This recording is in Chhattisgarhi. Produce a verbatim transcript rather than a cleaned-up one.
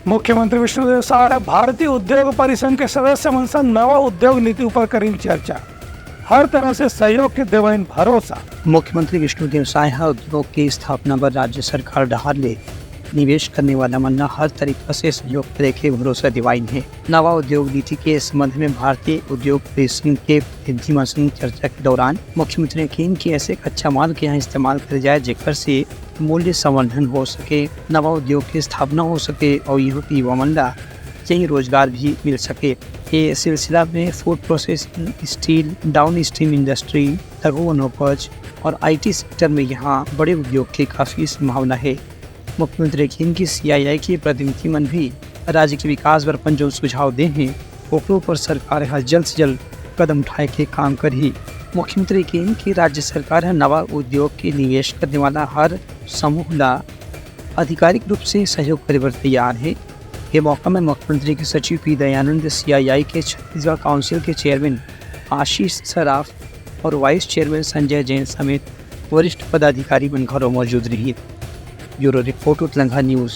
मुख्यमंत्री विष्णुदेव साय ह भारतीय उद्योग परिसंघ के सदस्य मन संग नवा उद्योग नीति ऊपर करिन चर्चा, हर तरह से सहयोग के देवइन भरोसा। मुख्यमंत्री विष्णुदेव साय ह उद्योग के स्थापना बर राज्य सरकार डहार ले निवेश करने वाला मन ल हर तरीका से सहयोग करे के भरोसा दिवाइन हे। नवा उद्योग नीति के संबंध में भारतीय उद्योग परिसंघ के प्रतिनिधि मन संग चर्चा के दौरान मुख्यमंत्री ने किहीन कि ऐसे कच्चा माल के यहाँ इस्तेमाल करे जाए, जेकर से मूल्य संवर्धन हो सके, नवा उद्योग के स्थापना हो सके और यहाँ के युवा मन ला यही रोजगार भी मिल सके। ये सिलसिला में food processing, steel, downstream industry, लघु वनोपज और आईटी सेक्टर में यहाँ बड़े उद्योग के काफी संभावना है। मुख्यमंत्री ने किहीन कि सीआईआई के प्रतिनिधि मन भी राज्य के विकास बर अपन जो सुझाव दे हैं, ओकरो पर सरकार ह जल्द से जल्द कदम उठाए के काम करही। मुख्यमंत्री ने किहीन कि राज्य सरकार ह नवा उद्योग के निवेश करने वाला हर समूह ला आधिकारिक रूप से सहयोग करे बर तैयार हे। ये मौका में मुख्यमंत्री के सचिव पी दयानंद, सीआईआई के छत्तीसगढ़ काउंसिल के चेयरमैन आशीष सराफ और वाइस चेयरमैन संजय जैन समेत वरिष्ठ पदाधिकारी मन घलो मौजूद रहिन। ब्यूरो रिपोर्ट, उतलंघा न्यूज।